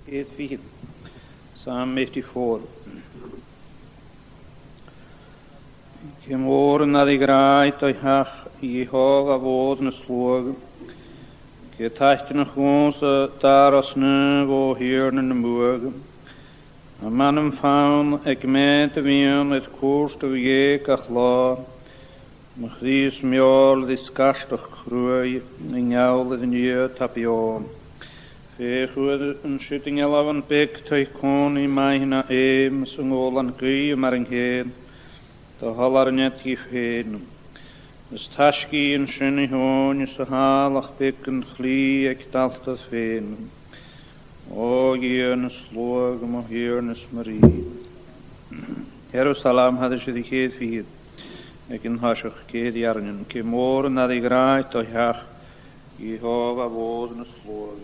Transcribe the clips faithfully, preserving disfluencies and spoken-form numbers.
Ceud fichead. Psalm eighty-four. Cia mòr an airgh-shràid do theach, a Iehòbhah, mòd na sluagh. Cia taitneach dhòmhsa, dar as naomh, o Thighearna na buadh. Am anam fann aig meud a' mhiann air cùirt a dh'èigh gach là. Mo Chrìosd m' fheòil ri sgairteachd chruaidh, a' ngeall air an Dia tapaidh òm. Feuch, fhuair an siud an gealbhan beag taigh-còmhnaidh math na fheum, 's an gobhlan gaoithe mar an ceudna, do thoil air an eadraidh fhèin. Is taisgidh an sin a thòin is a thàladh beag an chlì aig d' altair fhèin. O Dhia na sluagh, mo Thighearna 's mo Rìgh. Ceathramh Salm, thairis air a' cheud fichead aig an toiseach, ceithir earrainnean. Cia mòr an airgh-shràid do theach, a Iehòbhah, mòd na sluagh.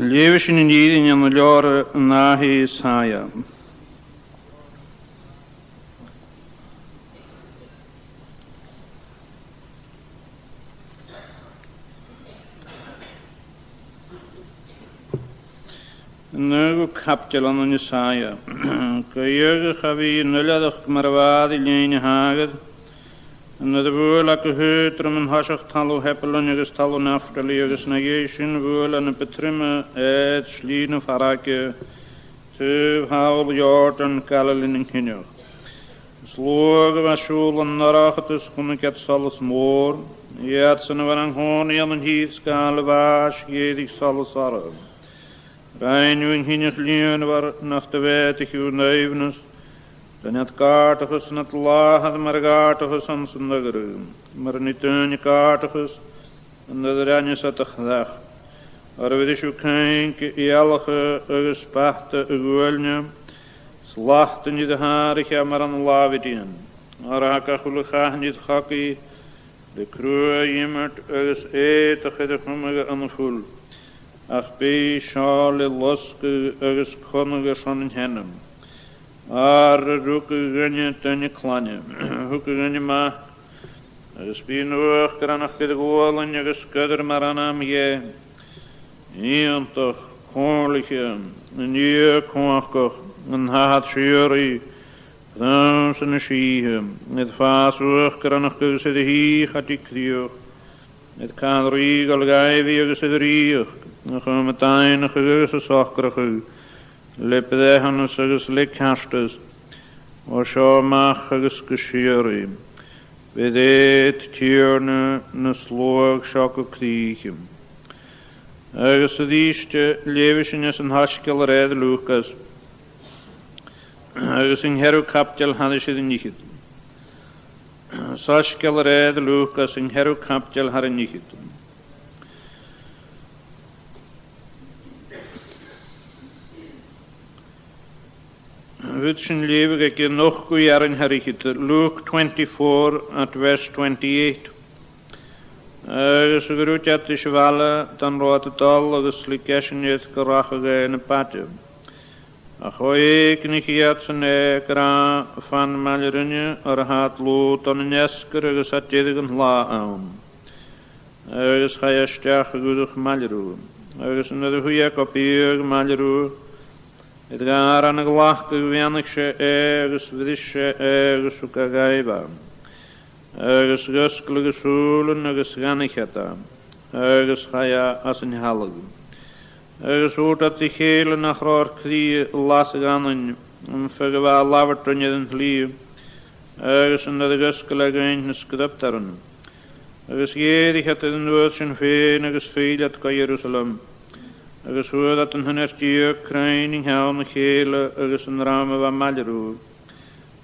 Leughaidh sinn an-dràsta an leabhar an fhàidh Isaiah. An naoidheamh caibideil ann an Isaiah. Guidheadh a bhith an uile-eachdraidh mar a bha i ri linn a thàmh, an uair a bhuail e gu h-aotrom an toiseach talamh Shebulun agus talamh Naftali, agus na dhèidh sin bhuail e na bu truime air slighe na fairge, taobh thall Iòrdain, Galaile nan Cinneach. Is luath a bha e a' siubhal an dorchadas chunnaic iad solas mòr, iadsan a bha an-còmhnaidh ann an tìr-sgàil a' bhàis dh'èirich solas orra. Rinn thu an cinneach lìonmhor nach do mheudaicheadh an aoibhneas, rinn iad gàirdeachas nad làthair mar ghàirdeachas anns an fhoghair, mar a nì daoine gàirdeachas an uair a rinn iad a' chreach. Oir bhris thu caing ealacha agus bata a' ghuailne, is làithean id athàraiche mar an làmh-idhein. Oir tha gach uile chath id chogaidh le cruaidh iomairt agus èadach air a chumadh ann am fuil, ach bidh seo le losgadh agus connadh airson an teine. Oir rugadh dhuinne duine clainne, thugadh dhuinne mac, agus bidh an uachdaranachd air a ghualainn agus goirear mar ainm dheth. Iongantach, comhairliche, an Dia cumhachdach, an t-Athair sìorraidh, prionnsa na sìthe, air fàs uachdaranachd agus air a shìth cha tig crìoch, air càil rìoghail dhaibhidh agus air a rìoghachd, a chum a daingneachadh agus a socrachadh, le breitheanas agus le ceartas, o seo a-mach agus gu sìorraidh. Bheir Dia Tighearna na sluagh seo gu crìch. Agus a-rithist, leughaidh sinn às an t-soisgeul a rèir Lùcas, agus an ceathramh caibideil thairis air an fhichead. Soisgeul a rèir Lùcas, an ceathramh caibideil thar an fhichead. Bidh sinn a' leughadh aig an ochdamh rann thar fhichead, Luke twenty-four at verse twenty-eight. Agus a' ruith iad ris a' bhaile, don robh iad a' dol agus leig esan air gun rachadh e na b' fhaide. Ach o èigneach iadsan e, ag ràdh, Fan maille rinne, oir tha e dlùth don fheasgar agus tha deireadh an latha ann. Agus chaidh e a-steach a dh'fhuireach maille riutha. Agus an uair a shuidh e gu biadh maille riutha, air a gàirean a ghlacadh, bheannaich e, agus bhris e, agus thug e dhaibh e. Agus dh'fhosgladh e a sùilean agus dh'aithnich iad e, agus chaidh e às an t-sealladh. Agus thuirt iad ri chèile nach robh ar cridhe a lasadh annainn, am feadh a bha e a' labhairt rinn air an t-slighe, agus an uair a dh'fhosgail e dhuinn na sgriobtairean. Agus dh'èirich iad air an uair sin fhèin agus thill iad gu Ierusalem. Agus fhuair iad an t-sinnsear deug cruinn an ceann a chèile agus an dream a bha maille riutha,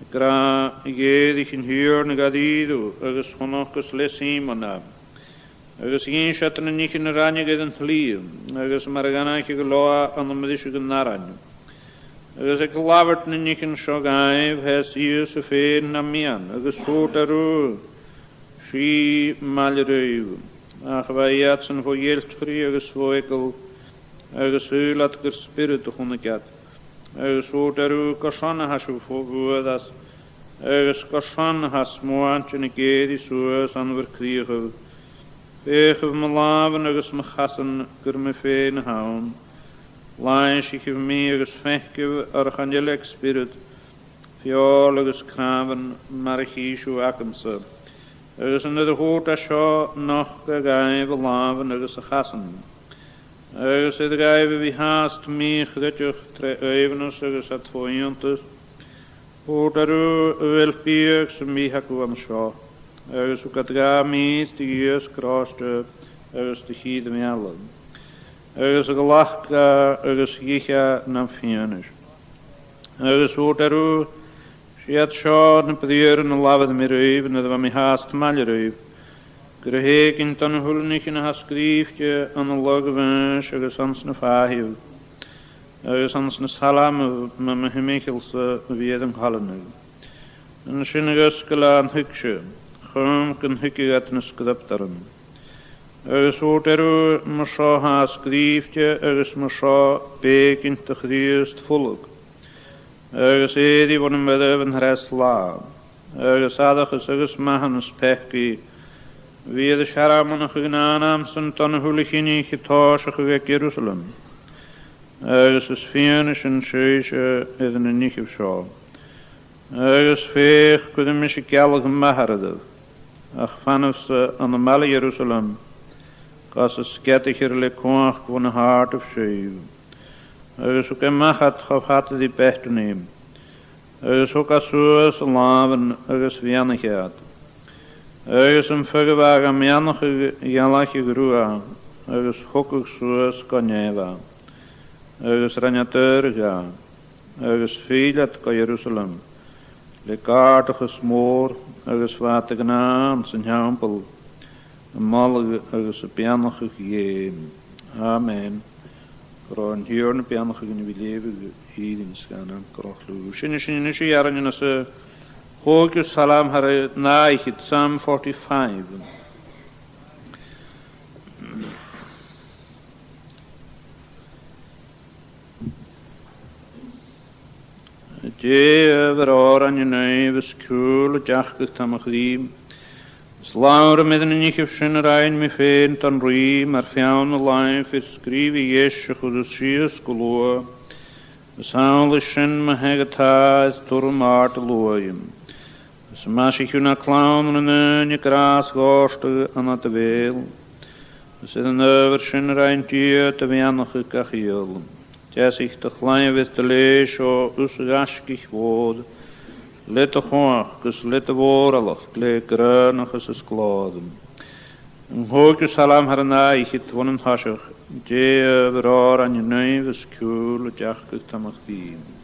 ag ràdh, Dh'èirich an Tighearna gu rìribh, agus chunnacas le Sìmon e. Agus dh'innis iad na nithean a rinn e air an t-slighe, agus mar a dh'aithnicheadh leotha ann am briseadh an arain. Agus aig labhairt na nithean seo dhaibh, sheas Ìosa fhèin nam meadhan, agus thuirt e riutha, Sìth maille ribh. Ach bha iadsan fo dheiltridh agus fo eagal, agus shaoil iad gur spiorad a chunnaic iad. Agus thuirt e riutha, Carson a tha sibh fo bhuaireas, agus carson a tha smuaintean ag èirigh suas ann bhur cridheachaibh? Feuchaibh mo làmhan agus mo chasan gur mi fhèin a th' ann. Làimhsichibh mi agus feicibh, oir chan eil aig spiorad feòil agus cnàmhan mar a chì sibh agamsa. Agus an uair a thuirt e seo, nochd e dhaibh a làmhan agus a chasan. Agus air dhaibh a bhith fhathast mì-chreidmheach tre aoibhneas agus iad fo iongantas, thuirt e riutha, A bheil biadh sam bith agaibh an seo? Agus thug iad dha mìr de dh'iasg ròiste agus de chìr mheala. Agus ghlac e agus dh'ith e nam fianais. Agus thuirt e riutha, 'S iad seo na briathran a labhair mi ribh nuair a bha mi fhathast maille ribh, gur e thèid sinn don a h-uile nithean a tha sgrìobhte ann an lagh-mhaois agus anns na fàidhean, agus anns na salmaibh, mu mo thimcheall-sa a bhith air an coileanadh. An sin dh'fhosgail e an tuigse, chum gun tuigeadh iad na sgriobtairean. Agus thuirt Eaglais, mar seo tha sgrìobhte, agus mar seo b' èiginn do Chrìosd fulang. Agus èirigh bhon a' mhairbh an treas latha. Agus aithreachas agus mathanas peacaidh bhiodh air a searmonachadh an àm sin do na h-uile chinnich a tha a' tòiseachadh aig Ierusalem. Agus is fianais an sèimh seo air na nithean seo. Agus feuch, cuiridh mise gealladh m' Athar oirbh, ach fanadh-sa ann am baile Ierusalem, gus an sgeadaichear le cumhachd bhon a h-àrdamh sibh. Agus thug e a-mach iad cho fada ri Betani, agus thug e suas a làmhan agus bheannaich e iad. Agus am feadh a bha e ga mheanachadh ghealladh e a ghruaidh, agus thogadh suas gu nèamh e. Agus rinn iad adhradh dha, agus thill iad gu Ierusalem le gàirdeachas mòr, agus bha iad a' gnàth anns an teampall, a' moladh agus a' beannachadh Dhè. Amen. Gun robh an Tighearna a' beannachadh dhuinn a bhith a' leughadh fhìrinn sgànan gu robh clù. Seinnidh sinn a-nis a' ghearradh anns a' chòigeamh salm thar an dà fhichead, Psalm forty-five. Dè a bheir òrain an naoimh is ciùil a' deachdadh tha mo chridhe'. Is labhraidh mi de na nithean sin a rinn mi fhèin don rìgh, mar pheann na làimh fir sgrìobhaidh dheis a chuireas sìos gu luath. Is ann leis sin ma theanga tha is tuaiream àrd a luaidh. Is maisich thu na clann nan aon a' ghràs dhòirteadh ann an do bheul. Is air an adhbhar sin rinn Dia do bheannachadh gach iall. Deasaich do chlaidheamh air do lèirs o thusa ghaisgich mhòr, le do chumhachd agus le do mhòralachd, le gràdhachas is glòir. An còigeamh salm thar an dà fhichead bhon an toiseach. Dè a bheir òrain an naoimh is ciùil a' deachdadh tha mo chridhe'.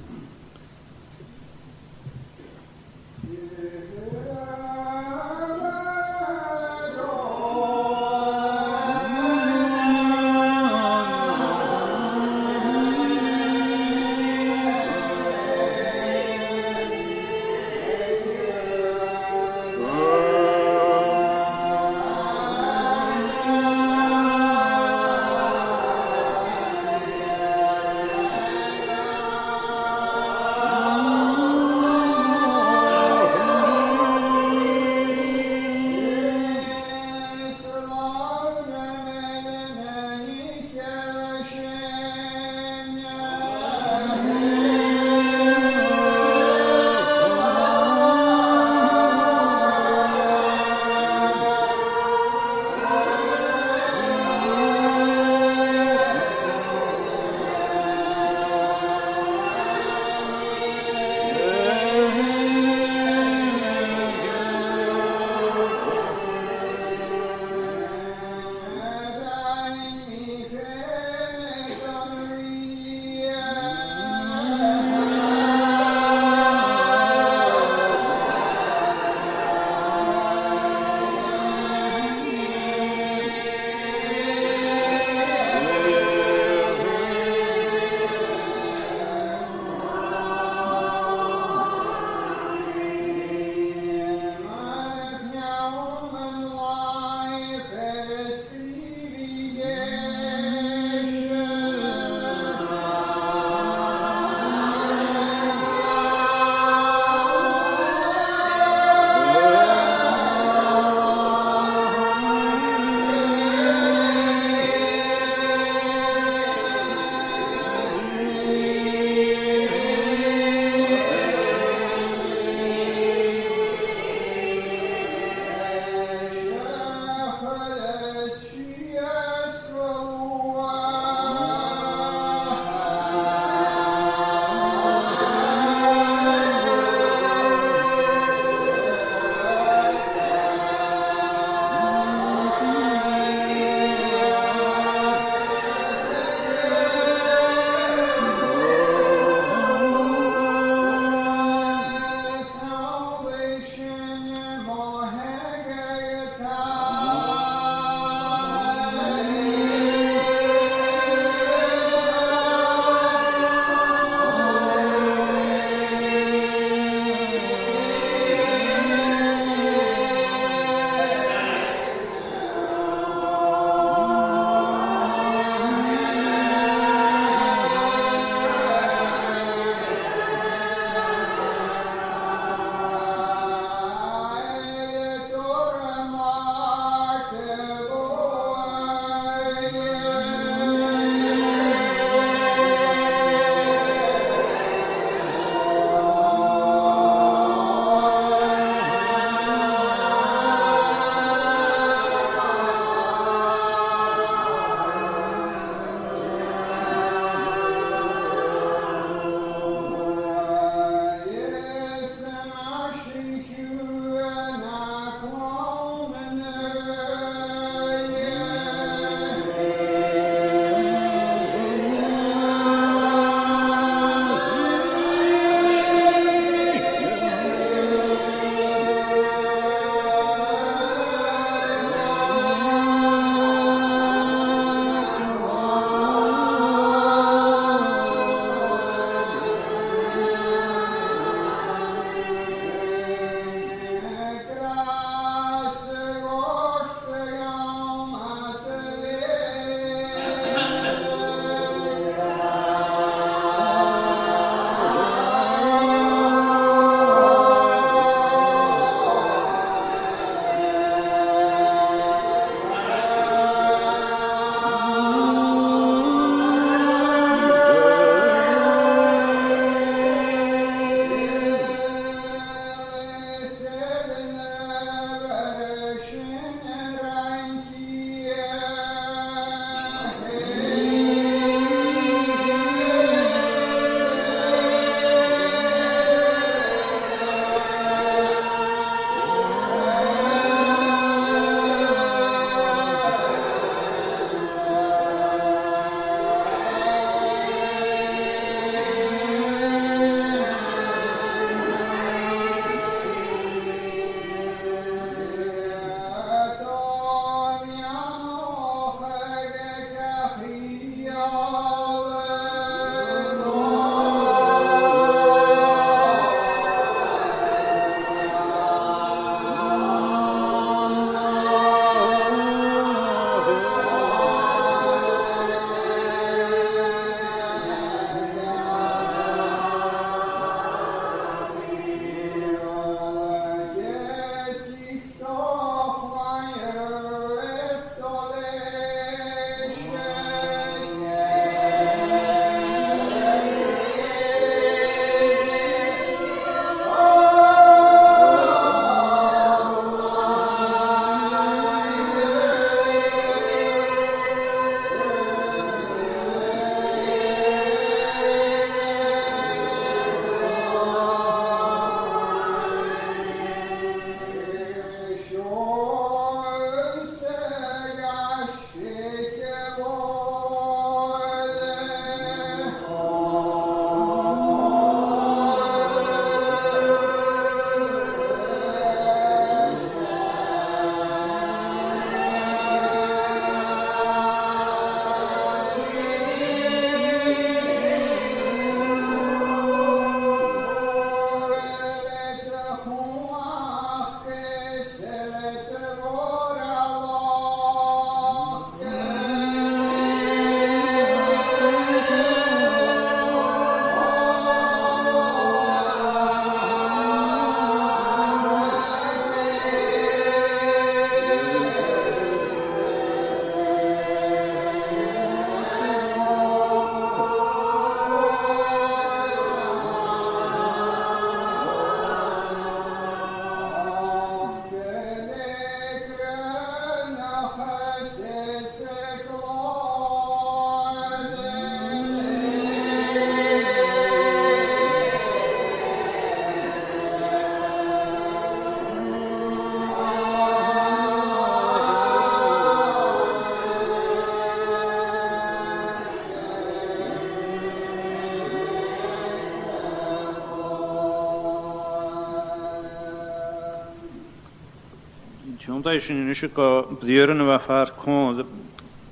An dèidh sin, a-nis gu briathran a bha fad còmhla,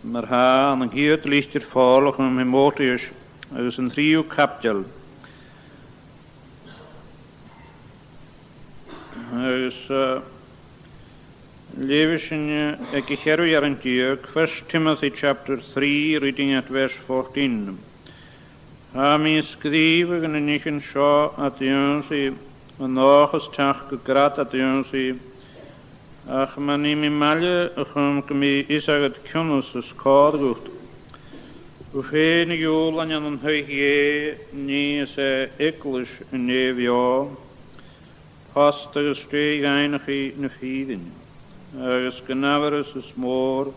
mar a tha ann an ciad litir Phòil a chum Timòteus agus an treas caibideil. Agus, eh, leughaidh sinn, eh, aig a' cheathramh earrann deug, First Timothy chapter three, reading at verse fourteen. Tha mi a' sgrìobhadh na nithean seo ad ionnsaigh, an dòchas teachd gu grad ad ionnsaigh, ach ma nì mi maille a chum gum bi fios agad cionnas as còir dhut thu fhèin a ghiùlain ann an taigh Dhè, nì is e eaglais an Dè bheò, post agus stèidh dhaingniche na fìrinn, agus gun amharas is mòr,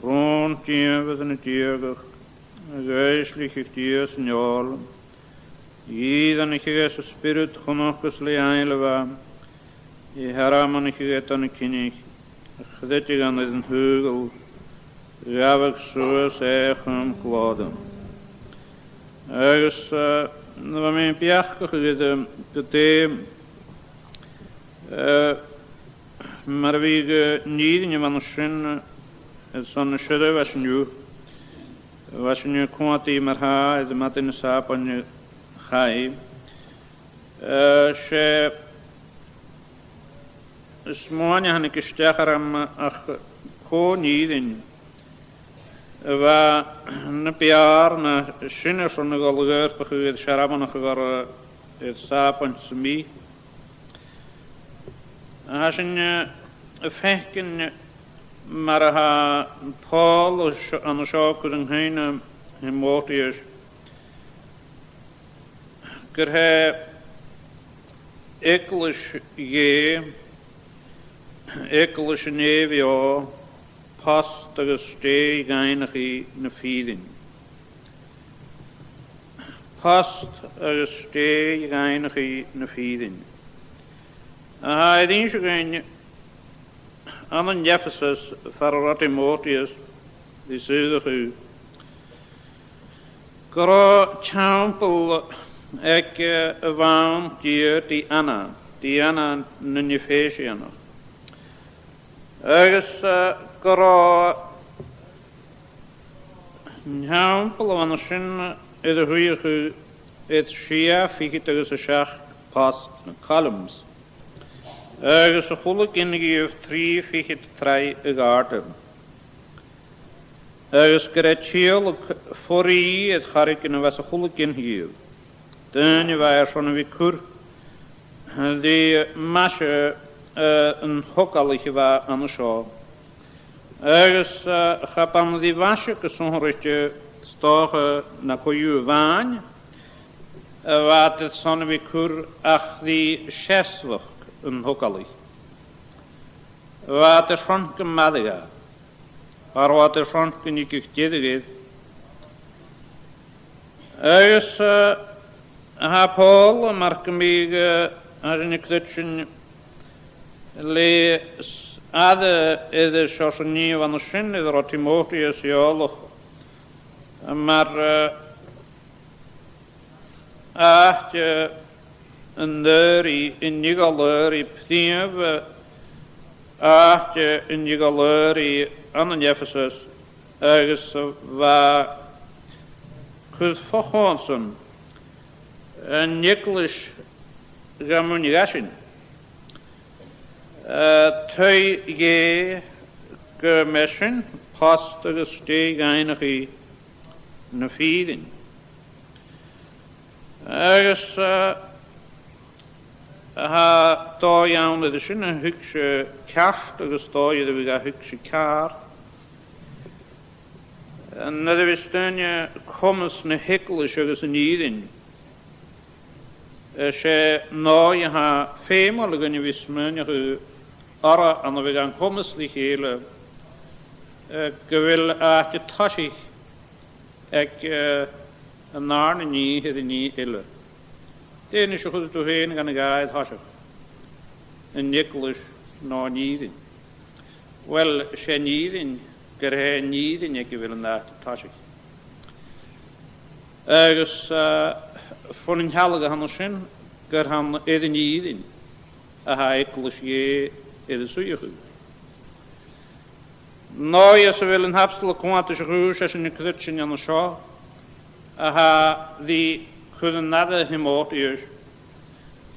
rùn dìomhair na diadhachd, a dh'fhoillsicheadh Dia san fheòil, dh'fhìreanaicheadh e sa Spiorad chunnacas le ainglean, a shearmonaicheadh e do na cinnich, a chreideadh ann air an t-saoghal, ghabhadh suas e a chum glòire. Agus, eh, nuair a bha mi a' beachdachadh air, eh, gu dè, eh, mar a bhiodh, eh, an fhìrinn a bh' ann an sin, eh, airson na searbh a bha sinn an-diugh, bha sinn a' coimhead mar-thà air madainn na Sàbaid a chaidh. Eh, 's e, is mòine a thàinig a-steach orm ach cò an fhìrinn a bha na b' fheàrr na sin airson a dhol a dh'obrachadh air searmonachadh orra air Sàbaid sam bith. Tha sinn, eh, a' faicinn mar a tha Pòl an seo, an seo a' cur an cuimhne air Thimòteus, gur e eaglais Dhè, eaglais an Dè bheò, post agus stèidh dhaingniche na fìrinn. Post agus stèidh dhaingniche na fìrinn. A tha air innse dhuinn ann an Ephesus far an robh Timòteus ri suidheachadh, gun robh teampall aig, eh, a' bhandia Diana, Diana nan Ephesianach. Agus, eh, gun robh an teampall a bh' ann an sin air a shuidheachadh air sia fichead agus a seachd post, na columns, agus a h-uile gin dhiubh trì fichead troigh a dh'àirde. Agus gur e tìodhlac fo-rìgh air choreigin a bh' anns a h-uile gin dhiubh. Daoine a bha airson a bhith cur ri maise, eh, an togalach a bha an seo. Agus, eh, cha b' ann ri mhaise gu sònraichte, 's dòcha, na co-dhiù a-mhàin a bha iad airson a bhith cur ach ri seasmhachd an togalaich. Bha iad airson gum maireadh e, oir bha iad airson gun tigeadh deireadh air. Agus, eh, tha Pòl, mar gum biodh, eh, tha sinn a' creidsinn, le s-, aire air an seòrsa nì a bh' ann an sin air an robh Timòteus eòlach, mar, eh, àite, eh, an adhraidh, an t-eagal adhraidh prìomh, eh, àite, eh, an t-eagal adhraidh ann an Ephesus, agus, eh, bha cur fo chomhairle an eaglais gam buin a dh'fhàs sin. Eh, taigh Dhè gum b' e sin post agus stèidh dhaingniche na fìrinn. Agus, eh, tha dòigh ann air sin a thuigse ceart agus dòigh air a bhith ga thuigse ceàrr. Nuair a bhios daoine a' coimeas na h-eaglais agus an fhìrinn, eh, 's e an dòigh a tha feumail dhuinn a bhith a' smaoineachadh orra ann a bhith gan coimeas ri chèile, eh, gu bheil àite toisich aig, eh, an dàrna nì air an nì eile. Dè a-nis a chuireadh tu fhèin gun a' gheàrr-thoiseach, an eaglais no an fhìrinn? Uill, 's e an fhìrinn, gur e an fhìrinn aig a bheil an àite toisich. Agus, eh, fon an t-sealladh a th' ann an sin, gur ann air an fhìrinn a tha eaglais Dhè air a suidheachadh. An dòigh sa bheil an t-abstol a' coimhead air a' chùis a tha sinn a' creidsinn an seo, a tha ri cur an aire Thimoteus,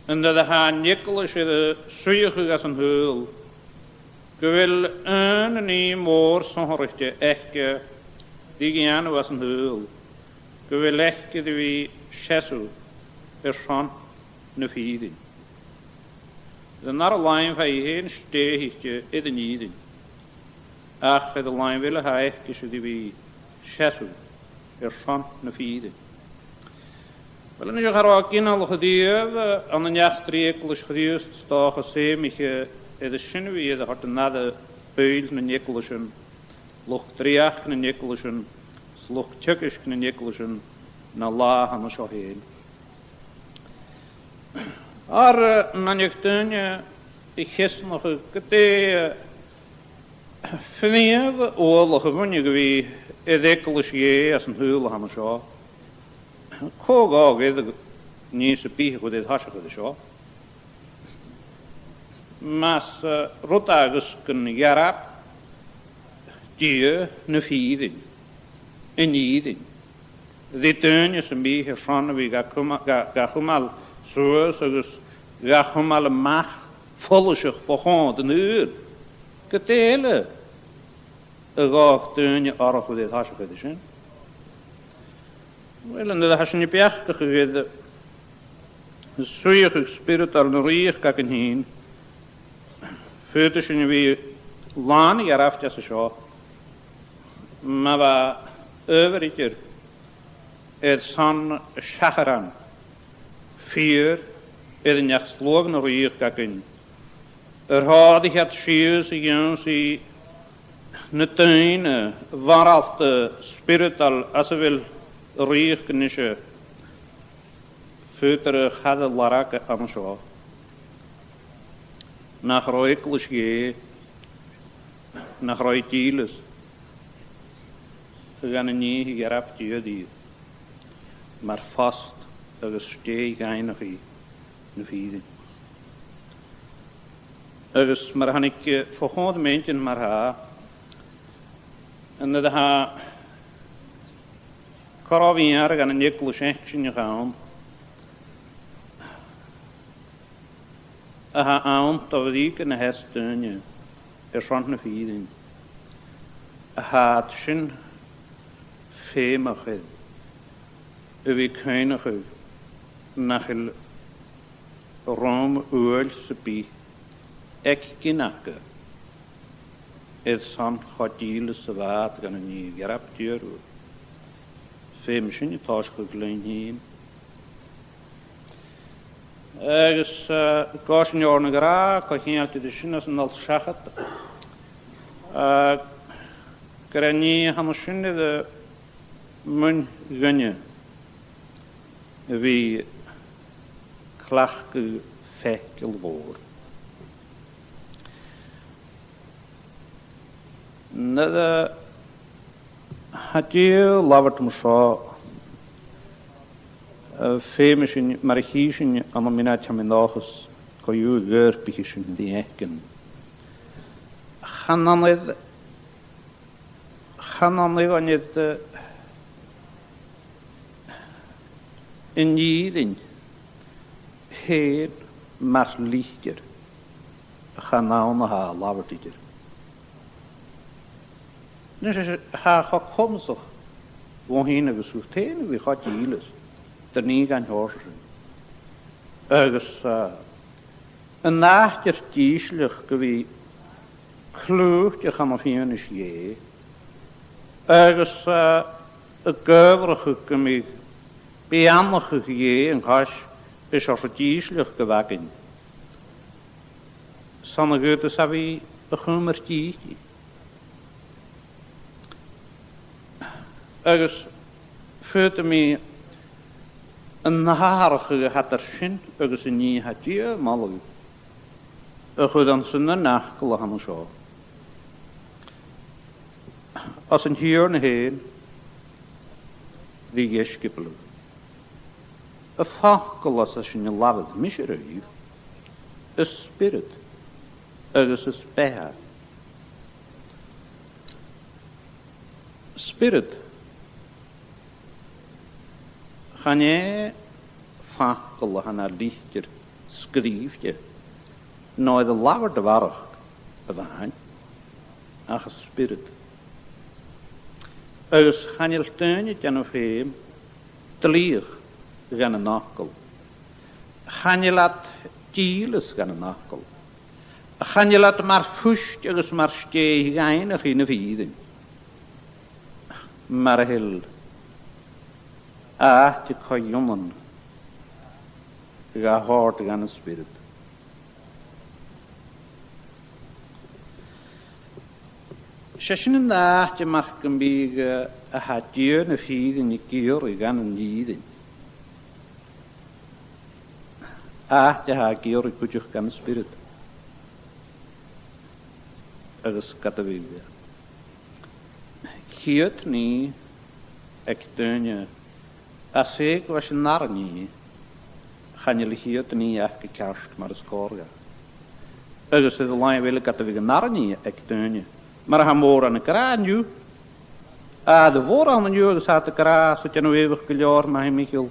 an uair a tha an eaglais air a suidheachadh anns an t-saoghal, gu bheil aon nì mòr sònraichte aice ri dhèanamh anns an t-saoghal, gu bheil aice ri bhith a' seasamh airson na fìrinn. Air an ath làimh tha i fhèin stèidhichte air an fhìrinn, ach air an làimh eile tha aice-se ri bhith a' seasamh airson na fìrinn. Uill, a-nis, cha robh ginealach a-riamh ann an eachdraidh Eaglais Chrìosd, 's dòcha, 's fheumaiche air sin a bhith air a thoirt an aire buill nan eaglaisean, luchd-dreuchd nan eaglaisean, 's luchd-teagaisg nan eaglaisean na làithean seo fhèin. Oir, eh, an aithne daoine a' ceasnachadh gu dè, eh, fìor uallach a bhuineadh gu bhith air eaglais Dhè anns an t-saoghal a th' ann an seo, cò dh'fhàg air nì sam bith a chur air thoiseach air seo? Mas, eh, rud agus gun dhearb Dia na fìrinn, an fhìrinn, ri daoine sam bith airson a bhith ga cuma-, ga, ga chumail suas agus ga chumail a-mach follaiseach bho chionn an t-saoghail, gu dè eile a dh'fhàg daoine orra a chur air thoiseach air sin? Uill, an uair a tha sinn a' beachdachadh air suidheachadh spioradail na rìoghachd againn fhìn, faodaidh sinn a bhith làn a' gearaint às a seo, ma bha adhbhar idir airson seacharan fìor air an neach-sluagh na rìoghachd againn, air thòrr a cheart sìos a dh'ionnsaigh na daoine mhoralta, spioradail, às a bheil an rìoghachd a-nise, faodaidh a chur air lorg an seo. Nach robh eaglais Dhè, nach robh i dìleas dha na nì a dhearb Dia dhi mar phost agus stèidh dhaingeann na fìrinn. Agus mar a thàinig, eh, fo chomhair m' inntinn mar-thà, an uair a tha corra mhìle dhen an eaglais fhaicsinneach ann, a tha ann do bhrìgh na h-eas daoine airson na fìrinn, a tha iad sin feumach air a bhith a' cuimhneachadh nach eil rùm uaill sam bith aig gin aca airson cho dìleas 's a bha iad dha na nì a dhearb Dia riutha. Feumaidh sinne tòiseachadh leinn fhìn. Agus, eh, gabhaidh sinn oirnn a ràdh, co-cheangailte ri sin, anns an dol seachad, eh, gur e nì a th' ann an sin air a muin dhuinne a bhith a' cleachdadh faicinn mhòr. Nuair a tha Dia a' labhairt mar seo, eh, feumaidh sinn, mar a chì sinn ann am mionaid, tha mi an dòchas, co-dhiù a dh'fhorbaich sinn ri fhaicinn. Chan ann air, chan ann air, eh, an fhìrinn fhèin mar litir a chanainn a tha a' labhairt idir. Nis, tha e cho comasach dhomh fhìn agus dhut fhèin a bhith cho dìleas do nì dhen t-seòrsa sin. Agus, eh, an àite air d' ìsleachadh gu bhith cliùiteach ann am fianais Dhè, agus, eh, a' gabhail gu bhith a' beannachadh Dhè an cois is oir an t-ìsleachadh a bh' againn, 's ann a dh'fhaodas a bhith a' cumail dìth. Agus faodaidh mi an atharrachadh a tha eadar sin agus an nì a tha Dia a' moladh a chur anns an fhacal a th' ann an seo. Às an Tighearna fhèin ri dheisciobail. Am facal às a tha sinn a' labhairt mise ribh, a spiorad agus a beatha. Spiorad. Chan e facal a th' ann an litir sgrìobhte, no air an labhairt a bharrachd a-mhàin, ach an Spiorad. Agus chan eil daoine a' dèanamh feum dlítheach dhan an fhacal. Chan eil iad dìleas dhan an fhacal. Chan eil iad mar phuist agus mar stèidh dhaingeann na fìrinn. Mar a tha àite co-ionann dha thoirt dhan an Spiorad. 'S e sin an t-àite mar gum biodh, eh, a tha Dia na fìrinn ag iarraidh dhan an fhìrinn. Àite a tha ag iarraidh cuideachd dhan an Spiorad. Agus ged a bhiodh a' chiad nì aig daoine às dèidh gu bheil sinn nar n-nì, chan eil a' chiad nì aca ceart mar as còir dha. Agus air an làimh eile ged a bhiodh an dàrna nì aig daoine, mar a tha mòran ag ràdh an-diugh, a, tha mòran an-diugh agus tha iad ag ràdh 's a' dèanamh èigheach gu leòr, ma-thà, Mìcheal,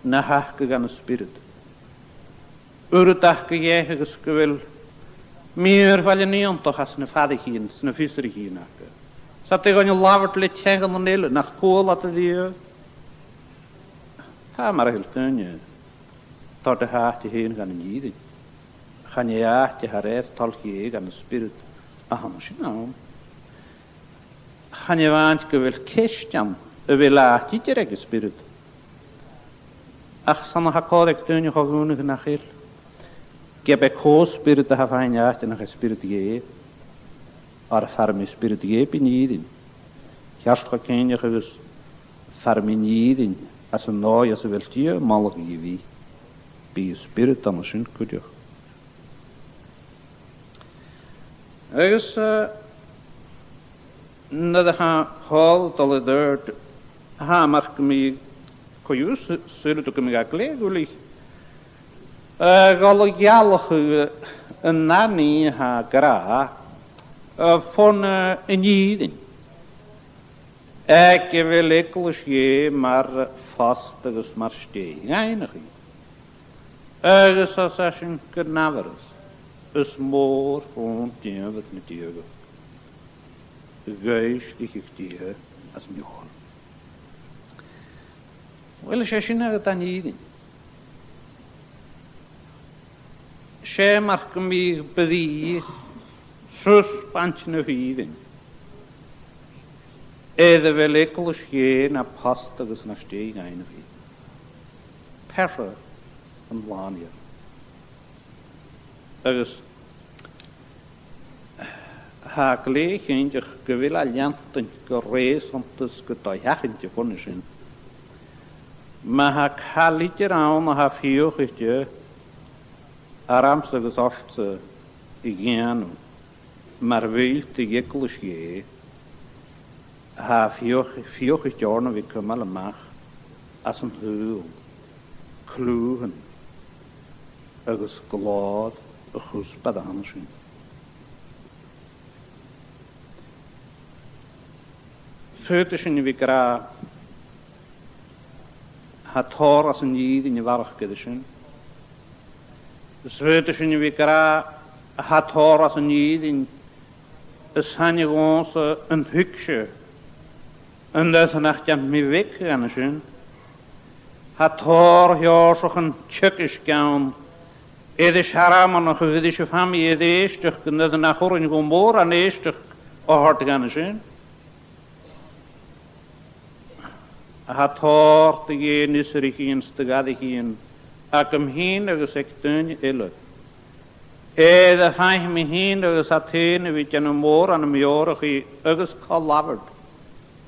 na th' aca dhan an Spiorad. Uiread aca dheth agus gu bheil mìorbhail iongantach anns na faireachdainnean, 's na fiosraichean aca. 'S iad a' dol a labhairt le teangan eile nach cuala iad a-riamh. Tha, mar a thuirt duine, tha iad a' toirt a h-àite fhèin dhan an fhìrinn. Chan e àite a tha a rèir toil Dhè dhan an Spiorad a th' ann an sin ann. Chan e a-mhàin gu bheil ceist ann a bheil àite idir aig an Spiorad. Ach 's ann a tha còir aig daoine cho-dhùnadh nach eil. Ge b' e cò an Spiorad a tha a' faighinn àite nach e Spiorad Dhè, oir far am bi Spiorad Dhè bidh an fhìrinn. Cheart cho cinnteach agus far am bi an fhìrinn, anns an dòigh anns a bheil Dia a' moladh dhi bhith, bidh an Spiorad ann an sin cuideachd. Agus, eh, nuair a tha Pòl a' dol air adhart, tha e mar gum biodh, co-dhiù, s-, saoilidh tu gum biodh e glè dhuilich, eh, a dhol a ghealachadh, eh, an dà nì a tha e ag ràdh, eh, fon, eh, an fhìrinn. Aig a bheil eaglais Dhè mar phost agus mar stèidh dhaingeann. Agus às a sin gun amharas, is mòr fòn dìomhair na diadhachd, ghoisteachadh Dia às an fheòil. Uill, 's e sin agad an fhìrinn. 'S e mar gum biodh brìgh susbaint na fìrinn air a bheil eaglais Dhè na post agus na stèidh dhaingeann. Pearsa an t-Slànaigheir. Agus tha e glè chinnteach gu bheil e a' leantainn gu reusanta 's gu do-sheachainte bhon a sin. Ma tha càil idir ann a tha fiachaidh ormsa agus ortsa a dhèanamh mar bhuill de dh'eaglais Dhè, tha e fiach-, fiachaidh oirnn a bhith a' cumail a-mach às an t-saoghal cliù agus glòir a' chuspair a th' ann an sin. Faodaidh sinn a bhith ag ràdh, tha tòrr às an fhìrinn a bharrachd air sin. Is faodaidh sinn a bhith ag ràdh, tha tòrr às an fhìrinn a' seinn dhòmhsa an tuigse, an uair nach dèan mi bheag dhen sin. Tha tòrr sheòrsachan teagaisg ann, air an searmonachadh, air an seasamh, air èisteachd, an uair nach urrainn dhomh mòran èisteachd a thoirt dhen sin. Tha tòrr de dh'fhiosraichean 's de dh'atharraichean agam fhìn agus aig daoine eile, air am faigh mi fhìn agus iad fhèin a bhith a' dèanamh mòran meòrachaidh agus co-labhairt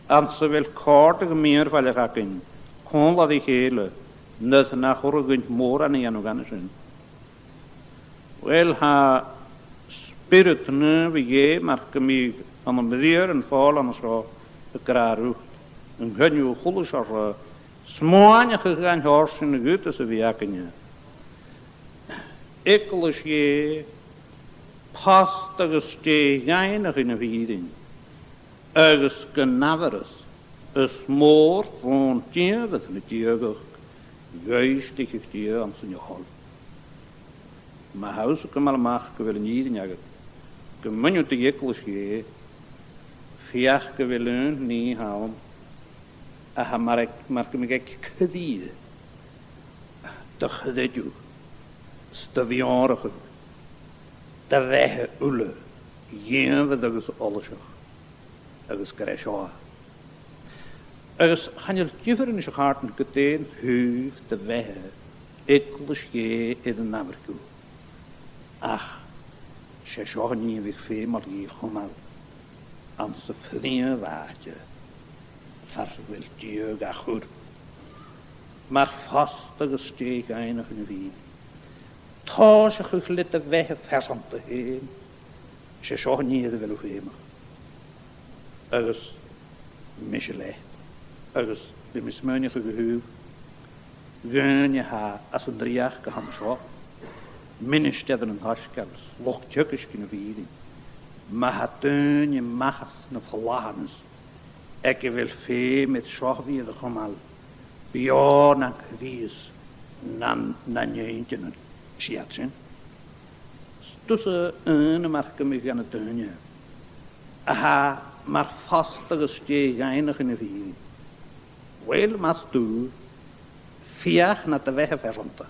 anns a bheil còrdadh mìorbhaileach againn còmhla ri chèile, an uair nach urrainn dhuinn mòran a dhèanamh dhen sin. Uill, tha Spiorad Naomh Dhè, mar gum biodh ann am briathran Phòil an seo, ag ràdh riut, an coinneamh a chuala seo, smaoinich air an t-seòrsa sin a dh'fhaodas a bhith againne. Eaglais Dhè, post agus stèidh dhaingeann na fìrinn. Agus gun amharas, is mòr rùn-dìomhair na diadhachd dh'fhoillsicheadh Dia anns an fheòil. Ma tha thusa a' cumail a-mach gu bheil an fhìrinn agad, gum buin thu do dh'eaglais Dhè, feuch gu bheil aon nì ann a tha mar, mar gum biodh e aig cridhe do chreideamh 's do mheòrachadh do bheatha uile, dìomhair agus fhollaiseach, agus gur e seo e. Agus chan eil diofar a-nis, a chàirdean, gu dè an taobh de bheatha eaglais Dhè air an amharc thu, ach 's e seo an nì a bhiodh feumail dhi a chumail anns a' phrìomh àite far a bheil Dia ga chur mar phost agus stèidh dhaingnichean a bhith. Tòiseachadh le do bheatha phearsanta fhèin, 's e seo an nì air a bheil thu feumach. Agus mise leat, agus bidh mi a' smaoineachadh a thaobh dhaoine a tha anns an dreuchd a th' ann an seo, ministearan an t-soisgeil, luchd-teagaisg na fìrinn, ma tha daoine a-mach às na flaitheanas aig a bheil feum air seo a bhith air a chumail, beò nan cridhe 's nan, nan inntinn, 's iad sin. 'S tusa aon a mharcaidh mi dha na daoine a tha mar phost agus stèidh dhaingnichean a bhith. Uill, mas tu, feuch nad bheatha phearsanta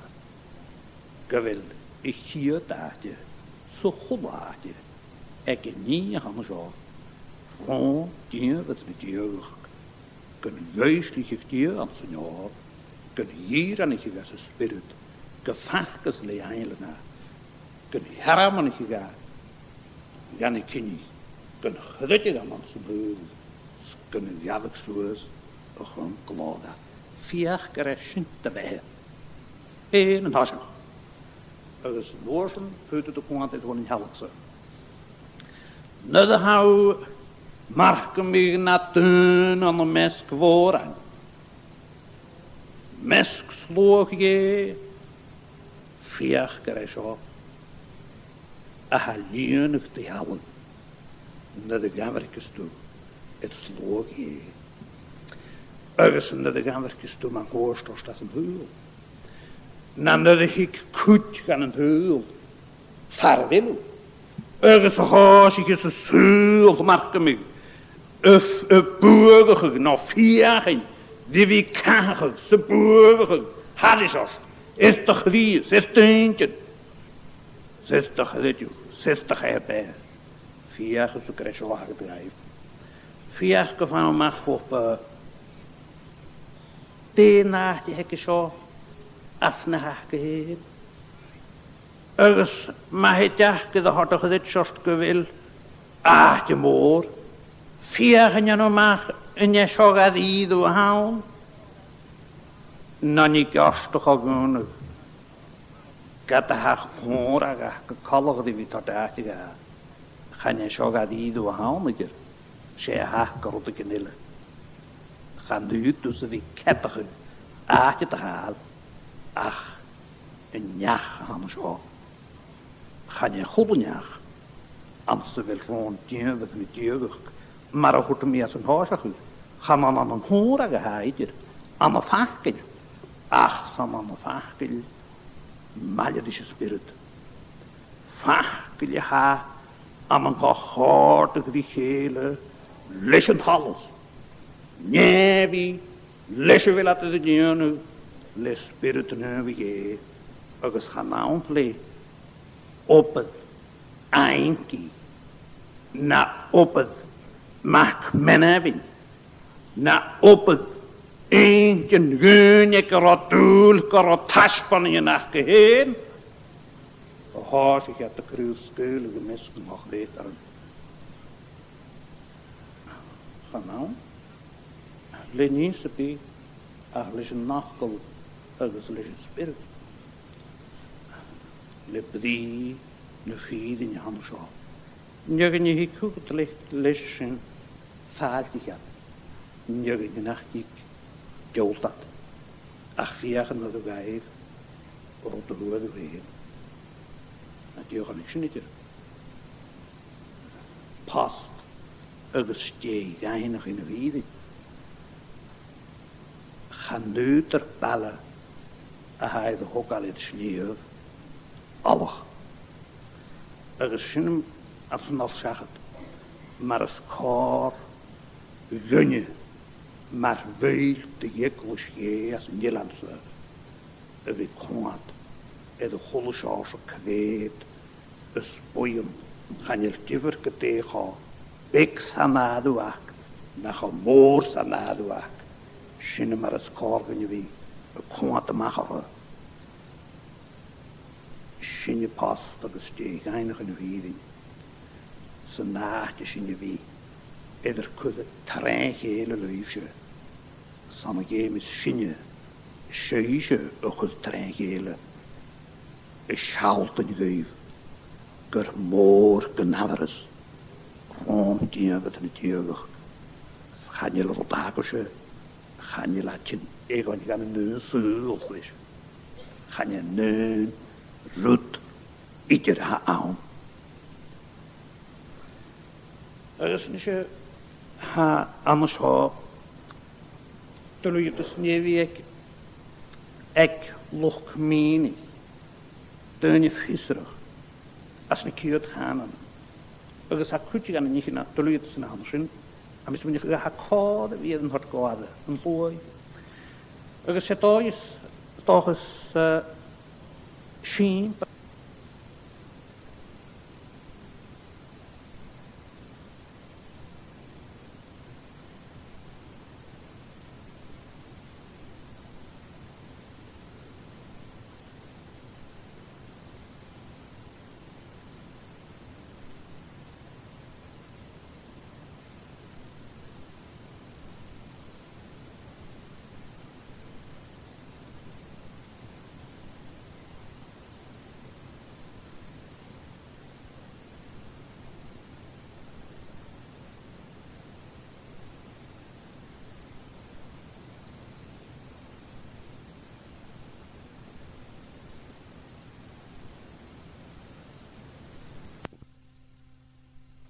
gu bheil a' chiad àite 's a h-uile àite aig an nì a th' ann an seo, rùn-dìomhair na diadhachd, gun dh'fhoillsicheadh Dia anns an fheòil, gun dh'fhìreanaicheadh e sa Spiorad, gum facas e le ainglean e, gun searmonaicheadh e dha na cinnich, gun chreideadh e ann san t-saoghal, 's gun ghabhadh suas a chum glòir e. Feuch gur e sin do bheatha fhèin an toiseach. Agus an uair sin, faodaidh tu coimhead air a' bhonn an t-sealladh-sa. Nuair a tha thu, marcaimis, nad aonar ann am measg mhòrain, measg sluagh Dhè, feuch gur e seo a tha a' lìonadh do shealladh nuair a dh'amharcas tu air sluagh Dhè, agus nuair a dh'amharcas tu mun cuairt ort às an t-saoghal, no nuair a thig cuid dhen t-saoghal far a bheil thu, agus a thòisicheas an saoghal, marcaimis, a, a' buadhachadh no feuchainn ri bhith a' cathachadh 's a' buadhachadh thairis ort, air do chridhe 's air d' inntinn 's air do chreideamh 's air do chaitheamh-beatha. Feuch gus an greis a bh' agad dhaibh. Feuch gum faigh thu a-mach, a bhalaich, dè an àite a th' aige seo às na th' aca fhèin. Agus ma tha e deacair a thoirt a chreids ort gu bheil àite mòr, feuch an dèan thu a-mach an e seo gad iarraidh a th' ann, no an e gearrtachadh a th' ann, ged a tha còmhradh aca coltach ri bhith toirt àite dha. Chan e seo gad iarraidh a th' ann idir, 's e a th' aca rudeigin eile. Chan urrainn dhut a bhith ceadachadh àite do chàil ach an neach a th' ann an seo. Chan e a h-uile neach anns a bheil rùn-dìomhair na diadhachd, mar a thuirt mi anns an toiseach, chan ann an còmhradh a tha e idir, ann am facal, ach 's ann ann am facal maille ris an Spiorad. Facal a tha ann an co-chòrdadh ri chèile leis an talamh. Nèamhaidh leis a bheil iad air an dèanamh le Spiorad Naomh Dhè, agus chan ann le obair Angie, no obair Mac Meanbhain, no obair inntinn dhaoine aig an robh dùil gun robh taisbeanaidhean aca fhèin, a thòisich iad a' cruth-sgaoileadh am measg a' chreutairean. Chan ann le nì sam bith ach leis an fhacal agus leis an Spiorad, le brìgh na fìrinn a th' ann an seo. An dèidh a thig thugad leis, leis sin, fàiltich iad. An dèidh nach tig, dealt iad. Ach feuch an urrainn dhaibh rud a fhuair thu fhèin. An dèidh a chonaic sin idir. Post agus dè dh'fhaighnich an fhìrinn. Chan fhaodar baile a tha air a thogail air sliabh fhalach. Agus sin anns an fhoillseachadh mar as còir dhuinne, mar bhuill de dh'eaglais Dhè anns an eilean-sa, a bhith a' coimhead air a h-uile seòrsa creud is buidheann, chan eil diofar gu dè cho beag 's an àireamh aca, no cho mòr 's an àireamh aca, sin mar as còir dhuinn a bhith a' coimhead a-mach orra. Sinne post agus dè dh'fhaighnich an fhìrinn san àite sin a bhith air ar cur tro chèile leibhse, 's ann a dh'fheumas sinne sibhse a chur tro chèile, a' sealltainn dhuibh gur mòr gun amharas rùn Dia a tha na diadhachd, 's chan eil rud agaibhse, chan eil e a' tighinn eadhon dhan an aon saoghal leis. Chan e an aon rud idir a th' ann. Agus a-nise, tha an seo duilgheadas neo-mheudaichte aig luchd-mìneach, daoine fiosrach anns na ciad chànanan. Agus tha cuid dha na nithean, duilgheadasan ann an sin, tha mise a' smaoineachadh gu bheil còir a bhith air an toirt gu aire an-diugh. Agus 's e dòigh, 's dòcha, eh, sìmplidh